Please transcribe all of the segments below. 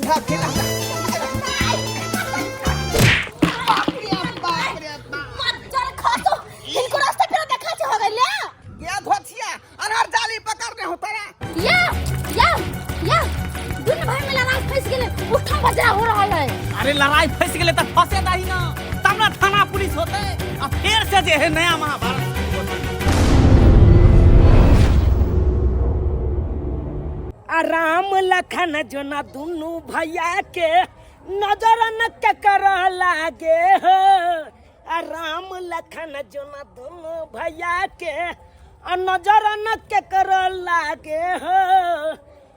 खा खिला। बाप रे बाप रे बाप। चल खसो, हिनको रास्ता फेर देखा छै हो गेल। गया धोथिया अनहर जाली पकड़ने हो तोरा। या या या, दुनू भाई में लड़ाई फंस गेलै, उठम बजरा हो रहल है। अरे लड़ाई फंस गेलै तऽ फंसे दही ना, तब ना थाना पुलिस होते आ फेर से जे है नया महाभारत शुरू होतै। आ राम लखन जोना दुनू भैया के नजर न ककर लागे हो। आ राम लखन जोना दुनू भैया के आ नजर न ककर लागे हो।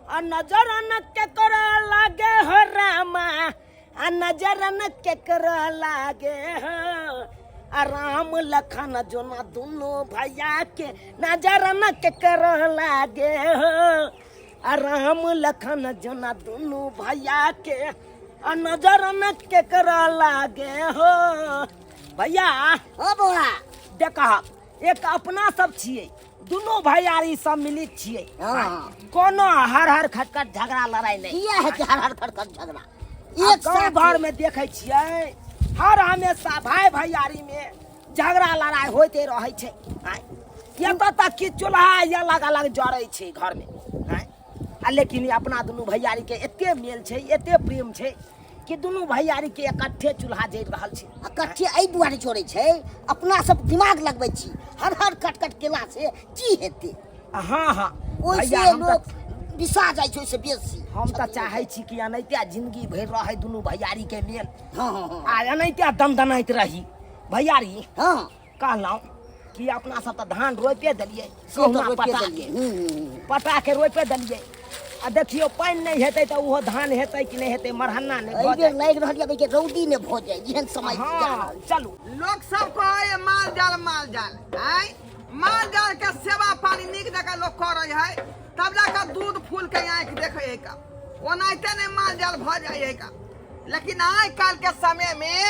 आ नजर न ककर लागे हो रामा, आ नजर न ककर लागे हो। आ राम लखन जोना दुनू भैया के नजर न ककर लागे हो। आ राम लखन जोना दुनू भैया के आ नजर न केकर लागे हो। भैया। ओ बौआ। देख, एक अपना सब छियै, दुनू भैयारी सब मिलित छियै। कोनो हर हर खटखट झगड़ा लड़ाई नहि। किया हेतै हर हर खटखट झगड़ा? एक एक गाँव साथ भर में देखै छियै, हर हमेशा भाई भैयारी में झगड़ा लड़ाई होइते रहै छै। आँय, एतऽ तक कि चूल्हा अलग अलग जरै छै घर में। आँय, आ लेकिन ई अपना दुनू भैयारी के एते मेल छै, एते प्रेम छै कि दुनू भैयारी के इकट्ठे चूल्हा जरि रहल छै। आ कट्ठे एहि दुआरे जोड़ै छै, अपना सब दिमाग लगबै छी हर हर कट कट केला से की हेतै। हाँ हाँ। ओहिसे भैया, हम लोक तऽ बिसा जाइ छै ओहिसे बेसी। हम तऽ चाहै छी कि एनाहिते जिंदगी भरि रहै दुनू भैयारी के मेल। हाँ हाँ हाँ आ एनाहिते दनदनाइत रही भैयारी। कहलहुँ कि अपना सब तऽ धान रोपे देलियै। से तऽ कहुना रोपे पटा देलियै। हूँ। पटा के रोपे देलियै आ देखियौ पानि नहि हेतै तऽ ओहो धान हेतै कि नहि हेतै, मरहन्ना नहि एहि भऽ बेर जाय। लागि रहल यऽ कि रौदी नहि भऽ जाय जेहन समय जा रहल छै। चलू। लोक सब कहै माल जाल माल जाल, आँय माल जाल के सेवा पानी नीक जकाँ लोक करै है तब जाकऽ दूध फूल के आँखि देखै है का, ओनाहिते नहि माल जाल भऽ जाइ है का। लेकिन आइ काल्हि के समय में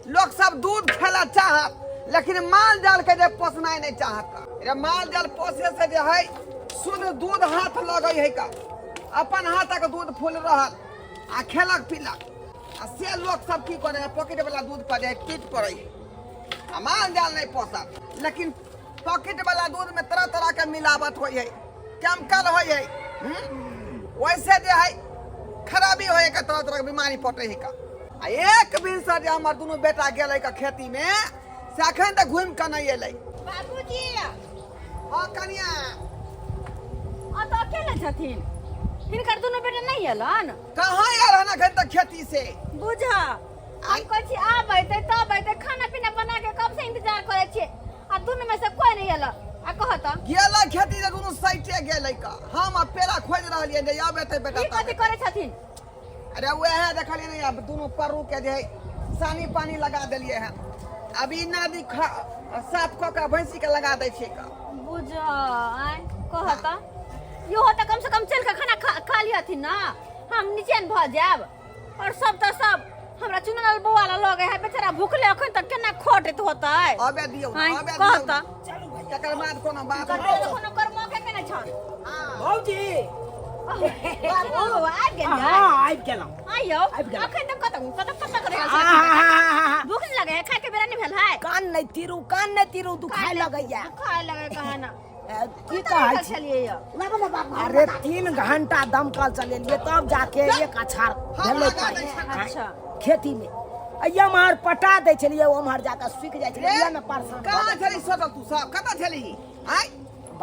लोक सब दूध खेला चाहत लेकिन माल जाल के जे पोसनाइ नहि चाहत। रे माल जाल पोसे से जे है शुद्ध दूध हाथ लगै है का, अपन हाथक दूध फूल रहल आ खेलक पीलक। आ से लोक सब की करे है, पॉकेट वाला दूध पर जे है पीट पड़ै है आ माल जाल नहि पोसत। लेकिन पॉकेट वाला दूध में तरह तरह के मिलावट होइ है, केमिकल होइ है, वैसे जे है खराबी होइ है का, तरह तरह के बीमारी पटै है का। आ एक दिन से जे हमर दुनू बेटा गेलै का खेती में से अखन तक घुमि कऽ नहि एलै। बाबूजी। हँ कनिया। अतऽ अकेले छथिन, हिनकर दुनू बेटा नहि एलन? कहाँ आयल हन अखन तक खेती से। बुझ, हम कहै छी आब अयतै तब अयतै, खाना पीना बना के कब से इंतजार करै छियै आ दुनू में से कोई नहि एल। आ कहत गेलै खेती जे दुनू सैटे गेलै का, हम आ पेड़ा खोजि रहलियै जे आब एतै बेटा। ई तब कथी करै छथिन? अरे वएह देखलियै ने, आब दुनू परू के जे है सानी पानी लगा देलियै हन, अब ई नदी साफ कऽ के भैंसी के लगा दै छियै का। बुझ आय कहत इहो तऽ कम से कम चलि कऽ खाना खा लिहथिन ना, हम निचैन भऽ जायब। और सब तऽ सब हमरा चुनल बौआ ला लगे है, बेचारा भूखले अखन तक केना खटैत होतै। अबे दियौ ना, आँय, अबे दियौ कहत। ना। तकर बाद कोनो बात कते नहि। कोनो कर्म के केने छल। भौजी। बाबू आबि गेल। हाँ, आबि गेलहुँ। आइयो। आबि गेलहुँ। अखन तक कतऽ कतऽ कतऽ करे गेल छल? आहा। भूख नहि लगे है? खाय के बेरा नहि भेल है? कान नहि तिरू, कान नहि तिरू, दुखाय लगैया। खाय लगे कहाँ ना। की कहै छी? छलियै यौ? लाबो ने बाबू। अरे 3 घंटा दमकल चलेलियै तब जाके एक अछार हम भेलै लगा पानि। दै छलियै। अच्छा। खेती में एम्हर पटा दै छलियै, ओम्हर जाके सुखि जाइ छलै। इएह ने परेशान भऽ कहाँ जाइ छली सोचल तू सब कतऽ छली आँय?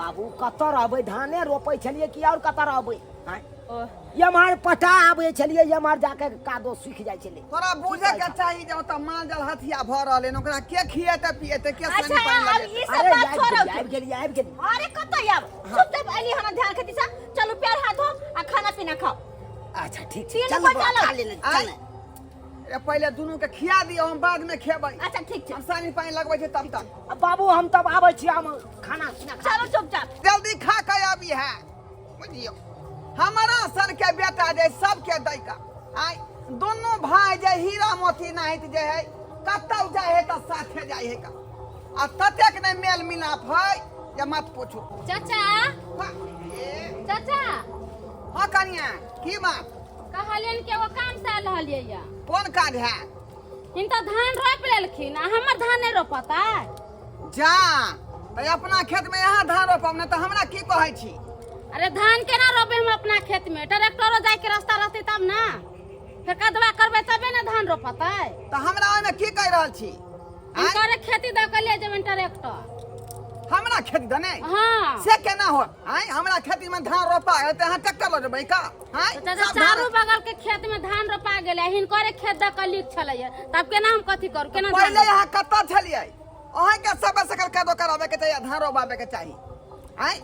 बाबू कतऽ रहबै, धाने रोपै छलियै कि आओर कतऽ रहबै आँय? ओ। एम्हर पटा आबै छलियै, एम्हर जाके कादो सुखि जाइ छलै। तोरा बुझे के चाही जे ओतऽ माल जाल हथिया भऽ रहल है, ओकरा के खिएतै पिएतै, के अच्छा सानी पानी आब लगेतै? ई सब अरे बात आबि छोड़ो। गेली, आबि गेली, आबि गेली। अरे कतऽ आब, चुपचाप अयली हन ध्यान खेती से, चलू पैर हाथ धो आ खाना पीना खाओ। अच्छा ठीक छै। तीन चल को बौआ, चलो। खा लेने आँय? चल। अरे पहिले दुनू के खिया दियौ, हम बाद में खेबै। अच्छा ठीक छै। हम सानी पानी लगबै छै तब तक। आ बाबू हम तब आबै छी, हम खाना पीना खा चलू चुपचाप जल्दी खा के आबी है। बुझियौ हमारा सन के बेटा जे सबके दै का, आय दुनू भाई जे हीरा मोती नाहित जे है, कतौ जाइ है तऽ साथे जाइ है का, आ ततेक नहि मेल मिलाप है जे मत पूछू। चाचा। हाँ, ए, चाचा। हाँ कनिया, की बात? कहलियनि कि एगो काम से आयल रहलियै या। कोन काज है? हिनका धान रोपि लेलखिन आ हमर धान नहि रोपता। जा तऽ अपना खेत में यहाँ धान रोपब ने तऽ हमरा की कहै छी? अरे धान केना रोपे हम अपना खेत में? ट्रैक्टरो जाय के रास्ता रहतै तब ना, फेर कदवा करबै तबे ने धान रोपतै। तऽ हमरा ओहिमे की कहि रहल छी? हिनकर खेती दऽ के ले जेबनि ट्रैक्टर। हमरा खेती दने? हाँ। से केना हो? आय हमरा खेती में धान रोपा है तऽ अहाँ ट्रैक्टर लऽ जेबै का? आय तऽ चाचा चारू बगल के खेत में धान रोपा गेलै, हिनकरे खेत दऽ के लीक छलैया, तब केना हम कथी करू, केना धान पहिले रोपू? अहाँ कतऽ छलियै? अहाँके सब सकल कदो कराबे के चाही आ धान रोपाबे के चाही। आय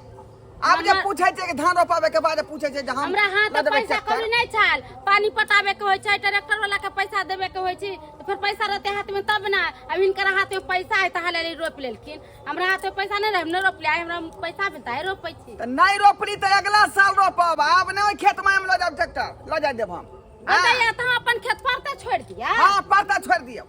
आब जे पूछै छै कि धान रोपाबे के बाद पूछै छै जे हम हमरा हाथ लऽ देबै पैसा ट्रैक्टर। कौड़ी नहीं छाल, पानी पटाबे के होइ छै, ट्रैक्टर वाला के पैसा देबे के होइ छै, तऽ फेर पैसा रहते हाथ में तब ना। अब हिनकर हाथ में पैसा है तऽ हाले रोपि लेलखिन, हमरा हाथ में पैसा नहीं रहे, हम नहीं रोपलियै, आइ हमरा पैसा भेल तऽ रोपै छी। तऽ नहि रोपली तऽ अगला साल रोपब, आब नहि ओहि खेत में हम लऽ जायब ट्रैक्टर, लऽ जाय देब हम। बताइए तऽ हम अपन खेत परते छोड़ि दिया? हाँ परता छोड़ि दियौ।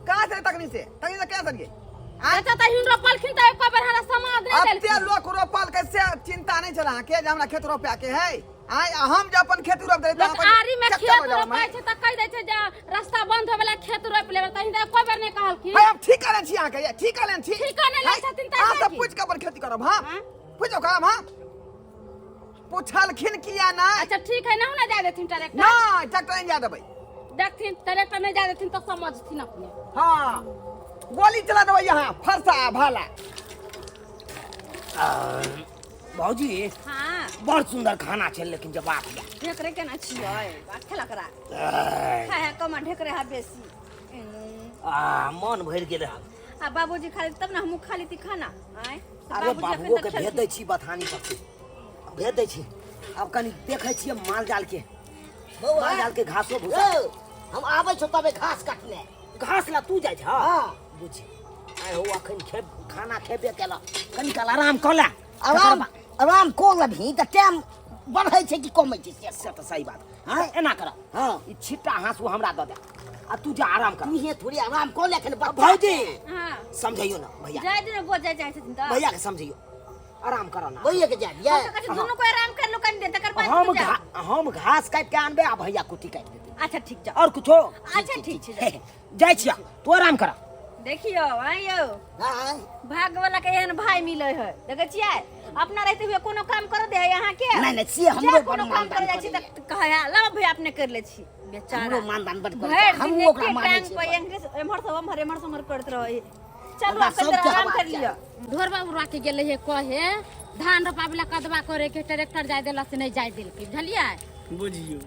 कहाँ से तखनी से तखनी से केना सरियै? अच्छा तऽ हिन रोपलखिन तऽ एको बेर हमरा समाद नहि एते देलखिन। लोक रोपल के से चिंता नहीं छल अहाँके जे हमरा खेत रोपा के है। आय आ हम जे अपन खेती रोप देबै तऽ लोक अपन आरी में ट्रैक्टर खेत लऽ जाउ रोपै छै तऽ कहि दै छै जे रास्ता बंद होय वाला खेत रोपि लेबै, तऽ हिनका एको बेर नहि कहलखिन। है, हम ठीक करै छी अहाँके, ये ठीक करै छी। ठीक करै लै छथिन तऽ अहाँ की? सब पूछि कऽ अपन खेती करब। हाँ हाँ? पूछि कऽ करब। हाँ पूछलखिन किया नहि? अच्छा ठीक है, ना ना जाय देथिन ट्रैक्टर। नहि ट्रैक्टर नहि जाय देबै। देखथिन ट्रैक्टर नहि जाय देथिन तऽ समझथिन अपने। हाँ गोली चला देबै यहाँ फरसा आ भाला। भौजी। हाँ। बड़ सुंदर खाना छै लेकिन जवाब दिया। ढेकरे केना छियै बात खेला करा खाय है कम ढेकरे है बेसी। आ मन भरि गेल हन। आ बाबूजी खा लेती तब ना हमहूँ खा लेती खाना। आँय अरे बाबूजी अखन बाबुओ तक के भेज खेलखिन। दै छी, बथानी पर से भेज दै छी। आब कनी देखै छियै माल जाल के, बौआ। माल जाल के घासो भूसा। यौ, हम आबै छौ तबे घास काटने। घास ला तू जाइ छह? हाँ। बुझ आइ हो अखन खे खाना खेबे केलक, कनी काल आराम कऽ ले। आराम आराम कऽ लेबही तऽ टाइम बढ़ै छै कि कमै छै से? से तऽ सही बात। हाँ एना कर। हाँ। ई छिट्टा हाँसू हमरा दऽ दे आ तू जा आराम कर। तू थोड़ी आराम कऽ ले अखन बच्चा। भौजी। हाँ। समझैयो ना भैया। जाय दिना बोझ जाय जाइ छथिन तऽ। भैया के समझैयो आराम करो ना। भैया के जाय दियै। हम तऽ कहै छी दुनू कोइ आराम कर लो कनी देर, तकर बाद हम तू जा। हम घास काटि के आनबै आ भैया कुट्टी काटि देतै। अच्छा ठीक छै। और कुछो? अच्छा ठीक छै। जाइ छियै, तू आराम कर। देखियौ आइयौ। हाँ। भाग्य वाला के एहन भाई मिले है, देखै छियै अपना रहते हुए कोनो काम कर दे है अहाँ के। नहीं, नहीं, से हमरो जे बड़ कोनो काम मानदान करे जाइ छी करैया। तऽ कहै है लाओ भैया अपने कर ले छी। बेचारा हमरो मानदान बड़ करैया, भरि दिन हमहूँ एके ओकरा मानै टांग छियै पर बड़। एम्हर से ओम्हर एम्हर से ओम्हर करैत रहै। चलू हमरा आब कनी सबके देर आराम हवा कर लिअ। चाही। ढोरबा उड़वा के गेलै हे कहे धान रोपाबे ला कदवा करे के, ट्रैक्टर जाय देला से नहीं जाय देलकै, बुझलियै? बुझियौ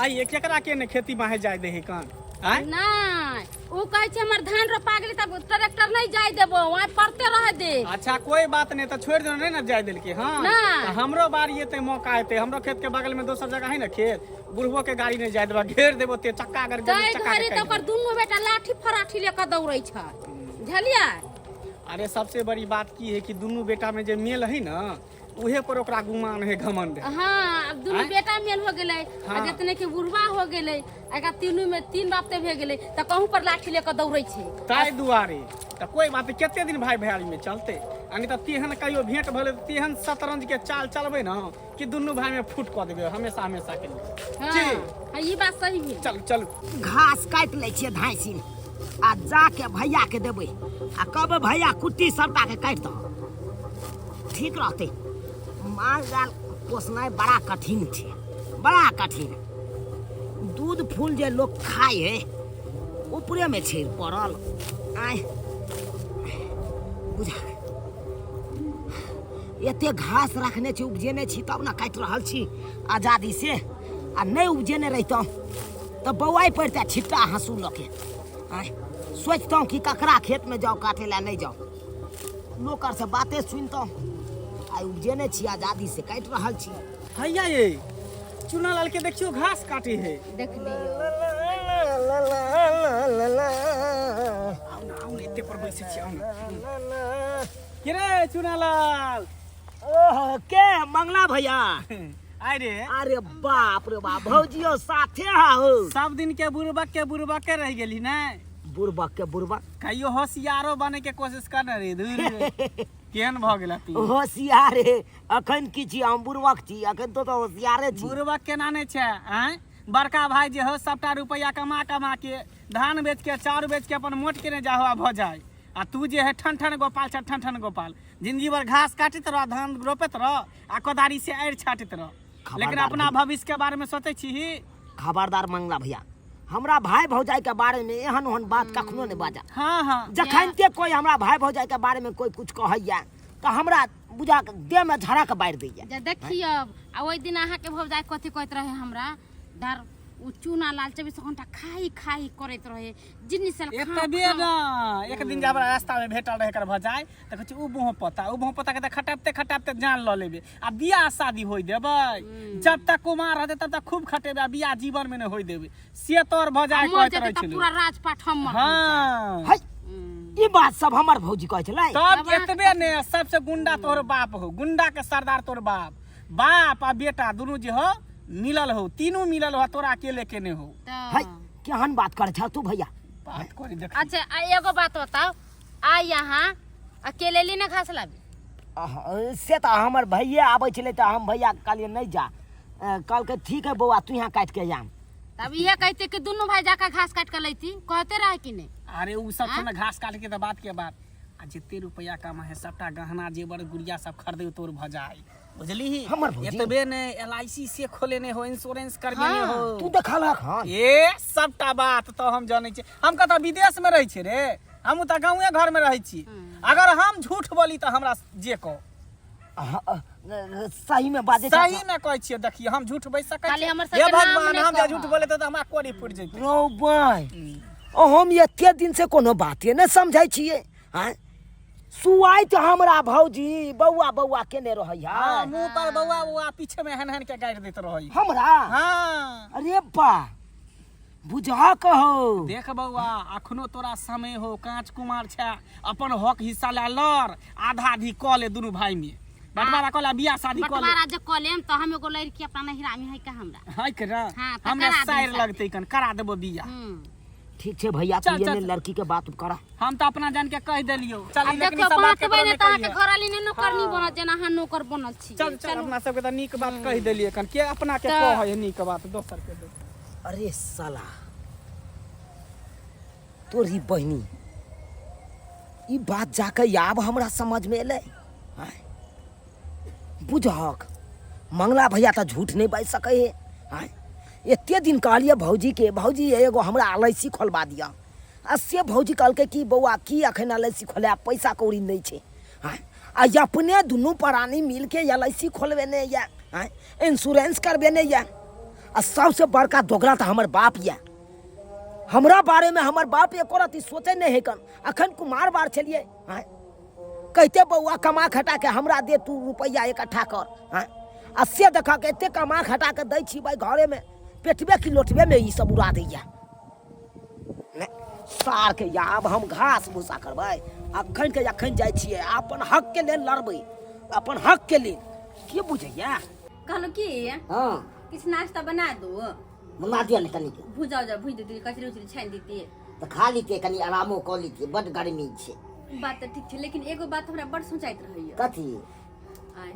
आइए केकरा के ने खेती माहे जाय दे है कान? आँय? नहीं उ कहै छै हमर धान रोपा गेलै तब ट्रैक्टर नहीं जाय देबो, वहाँ पड़ते रह दे। अच्छा कोई बात नहीं, तो छोड़ दो, नहीं ना जाय देलकै। हाँ नहीं। तो हमरो बारी एते मौका एते, हमरो खेत के बगल में दोसर जगह है ना खेत, बुढ़बो के गाड़ी नहीं जाय देबा, घेर देबो ते चक्का अगर गेल, तै चक्का के घड़ी तऽ काटि ओकर देबो। दुनू बेटा लाठी फराठी लेके दौड़ै छै, बुझलियै? अरे सबसे बड़ी बात की है कि दुनू बेटा में जे मेल है ना, उहे पर ओकरा गुमान है, घमंड है। हाँ अब दुनू आँय? बेटा मेल हो गेलै, आ हाँ। जितने के बुढ़वा हो गेलै, एकरा तीनू में तीन बाप ते भे गेलै, तऽ कहूँ पर लाठी लेके दौड़ै छै। ताहि दुआरे तऽ कोई बात नहीं, कते दिन भाई भैयारी में चलते, आ नहीं तऽ तेहन कहियो भेंट भेलै तऽ तेहन शतरंज के चाल चलबै ना कि दुनू भाई में फूट कऽ देबै हमेशा हमेशा के लिए। हाँ, जी। हाँ, ई बात सही भेल। चल चलू। घास काटि लै छियै धाँसिन आ जाके भैया के देबै आ कहबै भैया कुट्टी सबटा के काटि दह, ठीक रहतै। माल जाल पोसनाइ बड़ा कठिन छै, बड़ा कठिन। दूध फूल जे लोक खाइ है ऊपरेमे छै पड़ल। आँय बुझा एते घास रखने छी, उपजेने छी तब ने काटि रहल छी आजादी से, आ नहि उपजेने रहितहुँ तऽ बौआइ पड़ितै छिट्टा हाँसू लऽ के। आँय सोचितहुँ कि ककरा खेतमे जाउ काटै लए, नहि जाउ, लोक आरसँ बाते सुनितहुँ। आइ उपजेने छी आजादी से काटि रहल छी। हैया ये चुनालाल के देखियो घास काटे है। देख लियो। आउ ना, आउ ना, एते पर बैसे छी, आउ ना। के रे चुनालाल? ओहो के मंगला भैया? आय रे। अरे बाप रे बाप, भौजियो साथे हो। सब दिन के बुड़बक के बुड़बक के रह गेली ने। बुड़बक के बुड़बक। कहियो होशियारो बने के कोशिश कर रे, दूर केहन भऽ गेला तू? होशियार हे अखन की छी, हम बुड़बक छी अखन तो होशियारे छी। बुड़बक केना नहि छै? आँय बड़का भाई जे हो सबटा रुपैआ कमा कमा के धान बेच के चाउर बेच के अपन मोट केने जाहो आ भऽ जाय आ तू जे है ठन ठन गोपाल छ ठन ठन गोपाल जिंदगी भर घास काटैत रह धान रोपैत रह आ कोदारी से आड़ि छाटैत रह लेकिन अपना भविष्य के बारे में सोचै छी खबरदार मंगला भैया हमरा भाई भौजाई के बारे में एहन ओहन बात कखनो नहीं बाजा। हाँ हाँ जखन ते कोई हमरा भाई भौजाई के बारे में कोई कुछ कहैया तो हमरा बुझा के देह में झड़क बारि दैया। जे देखियो आ ओहि दिन अहाँके भौजाई कथी कहैत रहे हमरा डर उ चूना लाल 24 घंटा खाई खाई करैत रहे जिन्नी साल एतबे ना एक दिन जे हमरा रास्ता में भेटल रहे एकर भौजाई तऽ कहै छै उ मुँह पता उ मुँह पता के तऽ खटापते खटापते जान लऽ लेबै आ बियाह शादी होय देबै जब तक कुमार रहतै तब तक खूब खटेबै आ बियाह जीवन में नहि होय देबै से तोर भौजाई मर कहैत जेतै रहै तऽ छलै। पूरा राजपाट हमर। हाँ है ई बात सब हमर भौजी कहै छलै। तब एतबे ने सबसे गुंडा तोहर बाप हो गुंडा के सरदार तोहर बाप बाप आ बेटा दुनू जे हो मिलल हो तीनू मिलल हो तोरा अकेले के नहीं हो। है केहन बात करै छ तू भैया? बात करी देख। अच्छा एगो बात बताओ आ यहाँ अकेले ली ना घास लाबी? से तऽ हमर भैया आबै छलै तऽ हम भैया कहलियै नहीं जा कहलकै ठीक है बौआ तू यहाँ काटि के आम। तब इहे कहते कि दुनू भाई जाकर घास काट के लैती कहते रहे कि नहीं? अरे उ सब ना घास काट के तऽ बात के बात आ जते रुपया कमा है सबटा गहना जेवर गुड़िया सब खरीदे तोर भजाई बुझली? हमर भौजी। एतबे ने एलआईसी से खोलेने हो इंश्योरेंस करबेने हो। तू देखलक? हन ए सबटा बात तो हम जानै छी। हम कतऽ विदेश में रहै छी रे हम तऽ गाँवे घर में रहै छी। अगर हम झूठ बोली तऽ हमरा जे कहो। सही में बाजै सही में कहै छियै देखिए हम झूठ बाजि सकै छी। हे भगवान हम जे झूठ बोले तऽ हमरा कोरी फुटि जेतै। रौ भाई हम एते दिन से कोनो बाते नहि समझै छियै। आँय सुआइ तऽ हमरा भौजी बौआ बौआ केने रहै है। मुँह पर बौआ बौआ पीछे में हन हन के गारि दैत रहै हमरा। हाँ अरे बा बुझा कहो देख बौआ अखनो तोरा समय हो कांच कुमार छै अपन हक हिस्सा ले लड़ आधा आधी कऽ ले दुनू भाई में बंटवारा कऽ ले बियाह शादी कऽ ले। बंटवारा जे कऽ लेम तऽ हम एगो लड़की अपना नहिरा में है का हमरा है के ना हमरा साइर लगतै कन करा देबो बियाह। ठीक छै भैया तू एने लड़की के बात करा। हम तऽ अपना जान के कहि देलियौ। चल लेकिन सब बात के ने तऽ अहाँके घरवाली ने नौकरनी बनत जेना अहाँ नौकर बनल छी। चल चल अपना सबके तऽ नीक बात कहि देलियै कन के अपना के कहै नीक बात दोसर के दे। अरे साला तोरी बहिनी ई बात जाके आब हमरा समझ में एलै। बुझहक मंगला भैया तऽ झूठ नहीं बाजि सकै है। आँय एते दिन कहलियै भौजी के भौजी एगो हमरा एल I C खोलबा दिअ आ से भौजी कहलकै कि बौआ की अखन एल I C खोलायब पैसा कौड़ी नहीं छै। आँय आ अपने दुनू प्राणी मिलके एल I C खोलबेने यऽ। आँय इंश्योरेंस करबेने यऽ आ सबसे बड़का दोगला तऽ हमर बाप यऽ। हमरा बारे में हमर बाप एको रत्ती सोचै नहीं है कन अखन कुमार बार छलियै। आँय कहते बौआ कमा खटा के हमरा दे तू रुपैआ इकट्ठा कर। आँय आ से देखा के एते कमा खटा के दै छी भाई घरे में पेटबे की लोटबे में ई सब उड़ा दैया। सार के आब हम घास भूसा करबै अखन के अखन जाइ छियै अपन हक के लेल लड़बै अपन हक के लेल के बुझैया? कहलहुँ की हाँ किछु नाश्ता बना दू। बना दिअ ने कनिक। भुजा उजा भुजि देती कचरी उचरी छानि देती तऽ खा लीतियै कनि आरामो कऽ लीतियै बड गर्मी छै। बात तऽ ठीक छै लेकिन एगो बात हमरा बड़ सोचाइत रहैया। कथी? आँय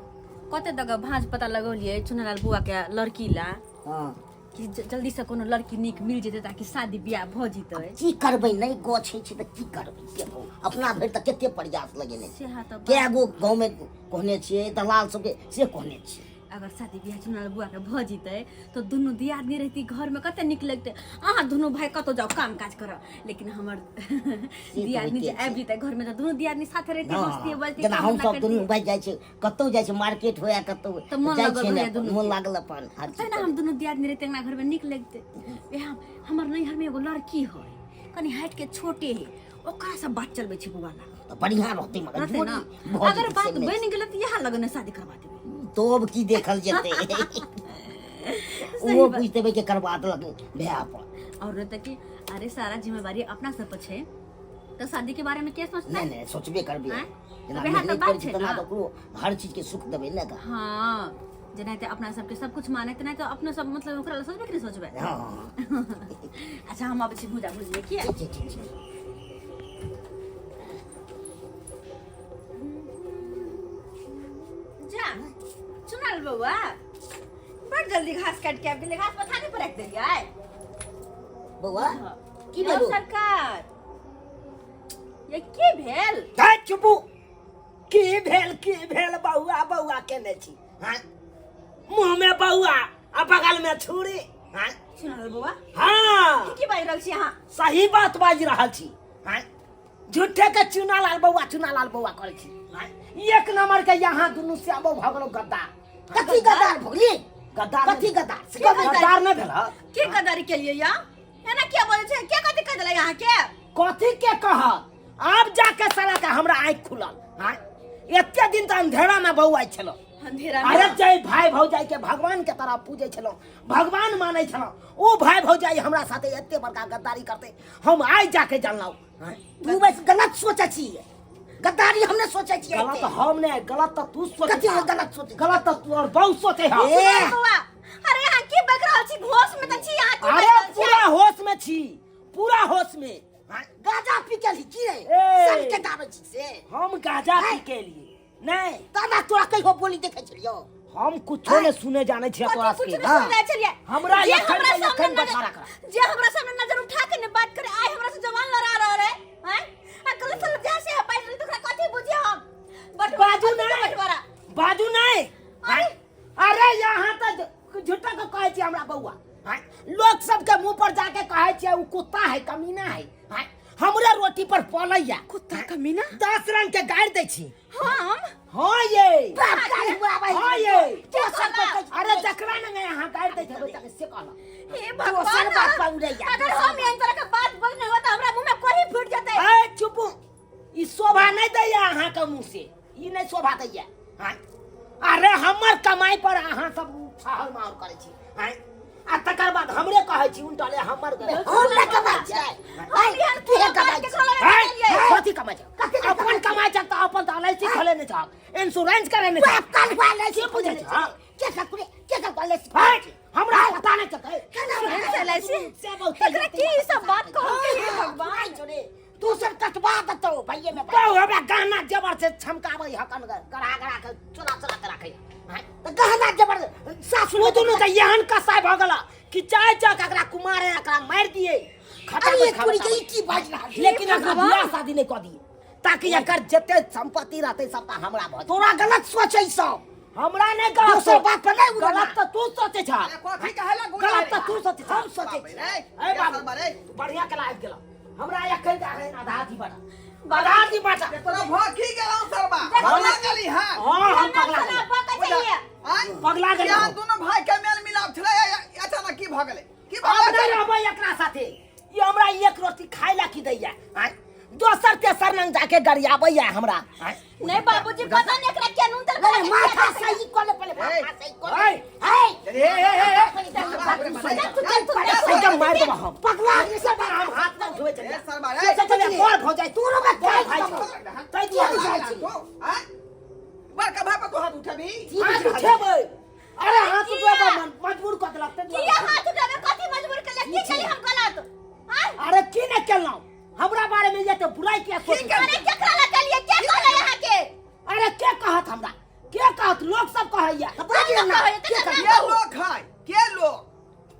कते दगा भाँज पता लगौलियै चुनालाल बुआ के लड़की ला। हाँ कि जल्दी से कोनो लड़की नीक मिल जेतै ताकि शादी बियाह भऽ जेतै। की करबै नहि गछै छै तऽ की करबै अपना भरि तऽ कते प्रयास लगेने सेहा तऽ कए गो गाँवमे कहने छियै दलाल सबके से कहने छियै। अगर शादी बियाह चुनालाल बुआ के भऽ जेतै तऽ दुनू दियादनी रहती घर में कते नीक लगतै। अहाँ दुनू भाई कतौ जाउ काम काज करऽ लेकिन हमर दियादनी जे आबि जेतै घर में तऽ दुनू दियादनी साथे रहती हँसती बोलती। जेना हम सब दुनू भाई जाइ छियै कतौ जाइ छियै मार्केट होया कतौ तऽ मन जाइ लागल छियै ने रहैया दुनू मन के। लागल अपन हर चीज तहिना हम दुनू दियादनी रहते अंगना घर में नीक लगतै। वएह हमर नैहर में एगो लड़की है कनि हाइट के छोटे है ओकरा से बात चलबै छै बौआ ला तऽ बढ़िया रहतै मगर रहतै ना? जोड़ी भऽ अगर जेतै बात से नहि। बनि गेलै तऽ इएह लगन शादी करवा देबै। तब की देखल जेतै ओहो बुझि देबै के करवा देलक भैया पर। और रहतै कि अरे सारा जिम्मेवारी अपना सब पर छै तऽ शादी के बारे में के सोचतै? नहीं नहीं सोचबे करबै। आँय? जेना तऽ वएह तऽ मेहनत बात करै छी छै तेना ना। तऽ ओकरो हर चीज के सुख देबै ने गा। हाँ जेनाहिते अपना सबके सब कुछ माने तेनाहिते अपनो सब मतलब ओकरा लए सोचबै कि नहि सोचबै? हाँ। अच्छा हम आबै छी भूजा भुजबै किया? ठीक ठीक ठीक। जा चुनाल बौआ बड़ बड़ जल्दी घास काट के आबि गेलै, घास पथानी पर राखि देलियै। बौआ की यौ भेलो? सरकार, ये की भेल? धै चुपू, की भेल की भेल? बौआ बौआ केने छी? हाँ, मुँह में बौआ आ बगल में छुरी। हाँ। सुनल बौआ? हाँ। की बाजि रहल छी अहाँ? सही बात बाजि रहल छी। हाँ, झूठे के चुना लाल बौआ चुना लाल बौआ करै छी। हाँ, एक नंबर के यहाँ दुनू श्यामो भऽ गेलौ गद्दार। कथी गद्दार भोगली? गद्दार। कथी गद्दार से? के गद्दार? गद्दार नहि भेल हँ? की गद्दारी केलियै या? एना किया बोलै छै? के कथी कह देलै अहाँके? कथी के कहत? आब जाके साला के हमरा आँखि खुलल। हाँ, एते दिन तऽ अंधेरा में बौआइ छलहुँ। अंधेरा में? अरे जय भाई भौजाई के भगवान के तरह पूजै छलहुँ, भगवान मानै छलहुँ, ओ भाई भौजाई हमरा साथे एते बड़का गद्दारी करते हम आइ जाके जानलहुँ। हाँ? तू बस गलत सोचै छी, गद्दारी हम नहि सोचै छियै। गलत हम नहि, गलत तऽ तू सोचै। कथी हम गलत सोचै? गलत तऽ तू और बहुत सोचै हँ। ए! बौआ, अरे अहाँ की बक रहल छी? होश में तऽ छी अहाँ? की अरे बाजि रहल छी? पूरा होश में छी, पूरा होश में। हाँ? गाजा पी के की रे? ए! सन के दाबै छी से? हम गाजा पी के लिए नहीं। दादा, तोरा कहियो बोली देखै छलियौ? हम कुछो ने सुने जाने छियै तोरा कथी कुछ सबके। नहीं सुनने छलियै? हमरा जे एखन हमरा के सामने एखन नजर- बसारा करा। जे हमरा सामने नजर उठा के ने बात करे, आइ हमरा से जवान लड़ा रहल है। हैं आ गलत सलत जहाँ से बाजि रहल, तोरा कथी बुझिए हम? बटवारा बाजू कथी के? नहीं। बटवारा। बाजू नहीं। अरे! अरे यहाँ तऽ झूठा के कहै छियै हमरा बौआ। हाँ? लोक सबके मुंह पर जाके कहै छियै ओ कुत्ता है, कमीना है। हाँ? हमरे रोटी पर पलैया। कुत्ता कमीना? 10 रंग के गारि दै छी। हम? हाँ ये। बाप काल्हि हुआ आबै। हाँ ये। दोसर पर कहै छी। अरे जकरा ने यहाँ गारि दै छै तक से कहलक। हे दोसर भगवान, बात पर उड़ैया। अगर हम एहन तरह के बात बोलने हो तऽ हमरा मुंह में कोही फूट जेतै। ए चुपू, ई शोभा नहीं दैया अहाँ के मुंह से, ई नहीं शोभा दैया। हाँ? अरे हमर कमाई पर अहाँ सब छहल मार करै छी। हाँ? आ तकर बाद हमरे कहै छी उनटले हमर हम नहि कमाइ छियै। हम एहन तू कोनो कमाइ बात छी। केकरो लग हैं? नहि केलियै। कथी कमाइ छै? अपन कमाइ छै तऽ अपन तऽ एल I C खोले नहि छह, इंश्योरेंस करे नहि छह। बाप काल्हि हुआ एल I C के बुझै छै? हाँ? के सकुरे के सकुरे एल I C? हैं? हमरा पता नहीं चलतै। LIC? से बहुत। एकरा की ई सब बात कहल के? हे भगवान। दोसर कटवा देतौ भैये में। बहु हमरा गहना जेवर से छमकाबै हकन, गड़ा गड़ा के चोरा चोरा के राखै। हैं? तऽ गहना जेवर सासु ओ दुनू तऽ एहन कसाई भऽ गेल कि चाय चक एकरा कुमारे एकरा मारि दिए। अरे तोरी के, ई की बाजि रहल छी? लेकिन एकरा बियाह शादी नहि कऽ दिए ताकि एकर जते संपत्ति रहतै सबटा हमरा भऽ जाय। तोरा गलत सोचै सब। हमरा नहि गलत दोसर सोच। बात पर नहि उड़ना। गलत तऽ तू सोचै छह। अरे कथी कहेला गुंडा गलत रे? तऽ तू सोचै छह। हम सोचै बाप छी। रे, ए ए बाबू। सरबा रे। बढ़िया कला आबि गेल। हमरा एखन के आधा अथी बटा, आधा अथी बटा। तोरा भऽ की गेलौ सरबा? भला गेली? हां। हाँ, हम पगला ना गेलहुँ। बका चाहिए। आँय? पगला गेलहुँ। यहाँ दुनू भाई के मेल मिलाप छलै, अचानक की भऽ गेलै? की भऽ आब गेलै? नहि रहबै एकरा साथे। ई हमरा एक रोटी खाय ला की दैया? आँय? दोसर तेसर नंग जाके गरियाबैया हमरा। आँय? नहीं बाबूजी, पता नहीं एकरा के नून तेल नहीं, खा के माथा किया। सही कऽ ले पहिले, ए। माथा सही कऽ ले। आँय? हे। हे हे हे हे। हे। एकदम मारि देबऽ हम। पगला गेलै सब। हम हाथ नहि उठबै छलियै। ए सरबा रे। चल चल, बड़ भऽ जाइ। तोरो बा बड़ भाइ काज छौ। तै दुआरे जाइ छी। तो, आँय? बड़का भाई पर तू हाथ उठेबी? हाथ उठेबै? अरे हाथ उठेबै, मजबूर कऽ देलक ताहि किया दुआरे। हाथ उठाबे? कथी मजबूर केलियै? की केली हम गलत? आँय? अरे की नहि केलहुँ? हमरा बारे में ये तो बुराई किया सोचै छी? अरे केकरा लग केलियै? के कहलै अहाँके? अरे के कहत हमरा? के कहत? लोक सब कहैया। बाजि ना। कहै तऽ के केकरा के कहू? लोक है? के लोक?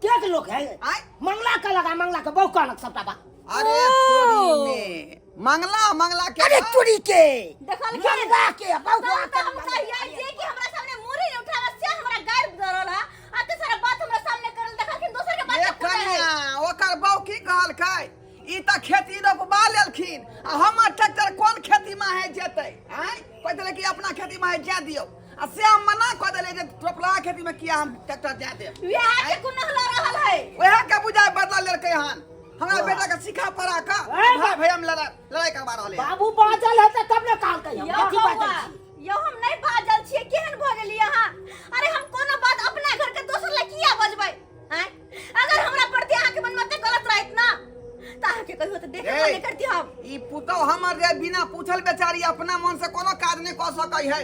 के के लोक है? आँय? मंगला के लगा, मंगला के बहु कहलक सबटा बात। अरे तोरी में मंगला मंगला के अरे तोरी के, देखलखिन? मंगला के बहुआ। तब तऽ हम कहियै जे कि हमरा सामने मुड़ी नहि उठाबे से हमरा गारि दऽ रहल है आ ते सारा बात हमरा सामने करल। देखलखिन दोसर के बात ए के फुटाइ है। कन्या, ओकर बहू की कहलकै? ई तऽ खेती रोपबा लेलखिन आ हमर ट्रैक्टर कोन खेती में है जेतै? आँय, कहि देलै कि अपना खेती में है जाय दियौ, आ से हम मना कऽ देलियै जे रोपला खेती में किया हम ट्रैक्टर जाय देब। वएह के कोनो हला रहल है। वएह के बुझाय बदला लेलकै हन। हमरा बेटा के सिखा पढ़ा कऽ ए, भाई भैया में लड़ाई लड़ाई करवा रहलै हन। बाबू बाजल है तब ने कहलकै हम। यौ कथी बौआ, बाजल छी? यौ हम नहि बाजल छियै। केहन भऽ गेलियै अहाँ? अरे हम कोनो बात अपना घर के दोसर लए किया बजबै? आँय, अगर हमरा प्रति अहाँके मन में एते गलत रहत ना तऽ अहाँके कहियो तऽ देखबो ए। नहि करती हम। ई पुतहु हमर जे बिना पूछल बेचारी अपना मन से कोनो काज नहि कऽ सकै है।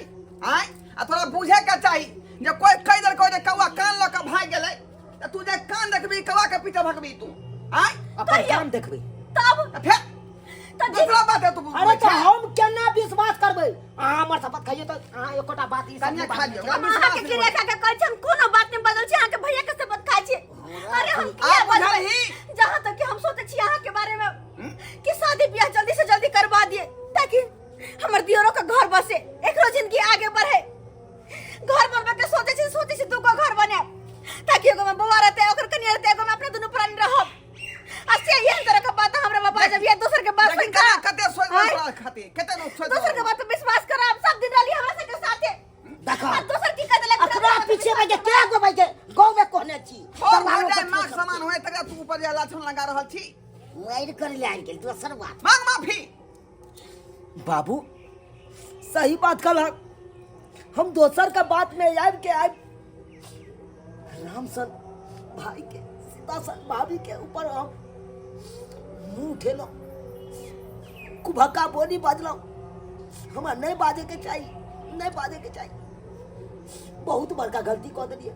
आँय, आ थोड़ा बुझे के चाही जे कोई कहि देलकै जे कौआ कान लऽ कऽ भागि गेलै तऽ तू जे कान देखबी कौआ के पीछे भगबी तू? आँय? अपन काम देखबै। तब आ फेर तऽ दूसरा बात है तू अरे तऽ हम केना विश्वास करबै? अहाँ हमर शपथ खाइयो तऽ अहाँ एकोटा बात ई सब कनिया नहि खा बाजै लियौ छै। हम अहाँके क्रिया खा के कहै छी, हम कोनो बात नहि बदल छी, अहाँके भैया के शपथ खाइ छी। अरे हम किया आब बजबै? बुझलही? जहाँ तक कि हम सोचै छी अहाँके बारे में कि शादी ब्याह जल्दी से जल्दी करवा दिए ताकि हमर दियोरो के घर बसे, एकरो जिंदगी आगे बढ़े। घर बनबे के सोचै छी, सोचै छी दूगो घर बनायब ताकि एगो में बौआ रहतै, ओकर कनिया रहतै, एगो में अपने दुनू प्राणी रहब। आ से एहन तरह के बात हमरा बाबा जब ये दोसर के बात लेकिन सुन के कना कते सोच आँय? तोरा खातिर कते लोग सोच दोसर के बात पे विश्वास करब, सब दिन रहली हमरा सबके साथे। देखो आ दोसर की कह देलक? अखना पीछे में के के गो भाई के गांव में कहने छी और दलालो जाय के माँ समान होय तकरा तू ऊपर जे लाछन लगा रहल छी। मारि कर ले आनि गेल दोसर बात। मांग माफी। बाबू सही बात कहलक, हम दोसर के बात में आबि के आबि राम सन भाई के सीता सन भाभी के ऊपर हम मुंह उठेलहुँ, कुभक्का बोली बजलहुँ। हमरा नहीं बाजे के चाही, नहीं बाजे के चाही, बहुत बड़का गलती कऽ देलियै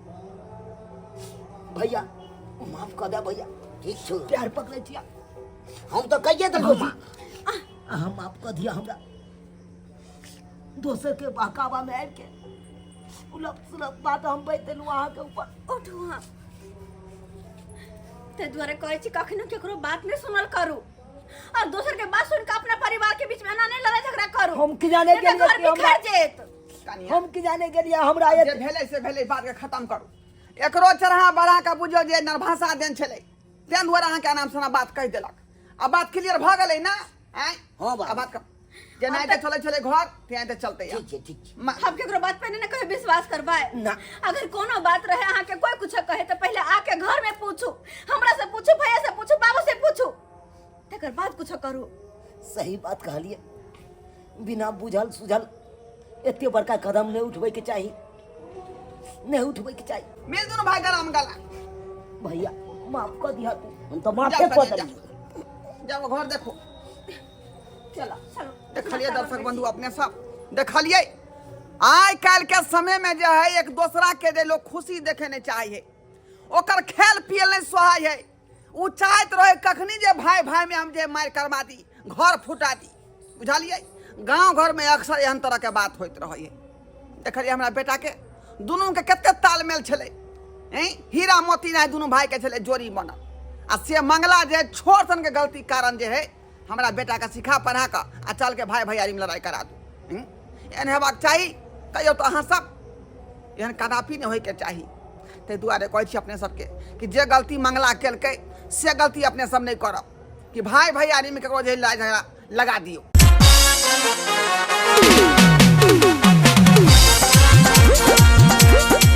भैया, माफ कऽ दे भैया। ठीक छौ। प्यार पकड़ै छियै। हम तऽ कहिए देलहुँ माँ। अहाँ माफ कऽ दिअ हमरा, दोसर के बहकावा में आबि के उलप सुलप बात हम बाजि देलहुँ अहाँके ऊपर। उठू अहाँ। ताहि दुआरे कहै छी कखनो केकरो बात नहि सुनल करू और दोसर के बात सुन के अपना परिवार के बीच में एना नहि लड़ाई झगड़ा करू। हम की जाने नहीं तऽ गेलियै घर कि हमरा बिखर जेत। कनिया, हम की जाने गेलियै हमरा जे एते भेलै से भेलै, बात के खत्म करू। एकरो चढ़ा बढ़ा के बुझियौ जे नरभाषा देन छलै, तें दुआरे अहाँके अनाम सना बात कहि देलक। आ बात क्लियर भऽ गेलै ना? आँय? हँ बाबू। आ बात जेनाहिते चलै छलै घर तेनाहिते चलतै आब। ठीक छै, ठीक छै। हम केकरो बात पे नहीं कहियो विश्वास करबै ना। अगर कोनो बात रहे अहाँ के कोई कुछ कहे तो पहले आके घर में पूछू, हमरा से पूछू, भैया से पूछू, बाबू से पूछू, तकर बाद कुछ करू। सही बात कहलिए, बिना बुझल सुझल एते बड़का कदम नहीं उठबै के चाही, नहीं उठबै के चाही। मिल दुनू भाई गला में गला। भैया माफ कर दिया तू। हम तो माफे जाओ कऽ कनिया, देलियै। जाओ घर देखो। चलो चलो। देखलिए दर्शक बंधु अपने सब देखलिए आइ काल्हि के समय में जे है एक दोसरा के जे लोग खुशी देखे नहीं चाहिए, ओकर खेल पियल नहीं सोहाय है। उ चाहत रहे कखनी जे भाई भाई में हम जे मारि करवा दी, घर फुटा दी। बुझलिए गांव घर में अक्सर एहन तरह के बात होइत रहे है। देखलिए हमरा बेटा के दुनू के कते तालमेल छलै, हैं हीरा मोती नहीं दुनू भाई के छलै जोड़ी बनल। आ से मंगला जे छोट सन के गलती कारण जे है हमरा बेटा के सिखा पढ़ा कऽ आ चल के भाई भैयारी में लड़ाई करा दू। एहन हेबाक चाही कहियो तऽ अहाँ सब एहन कदापि नहि होइके चाही। ताहि दुआरे कहै छी अपने सबके कि जे गलती मंगला केलकै से गलती अपने सब नहि करब कि भाई भैयारी में ककरो जे लड़ाई झगड़ा लगा दियौ।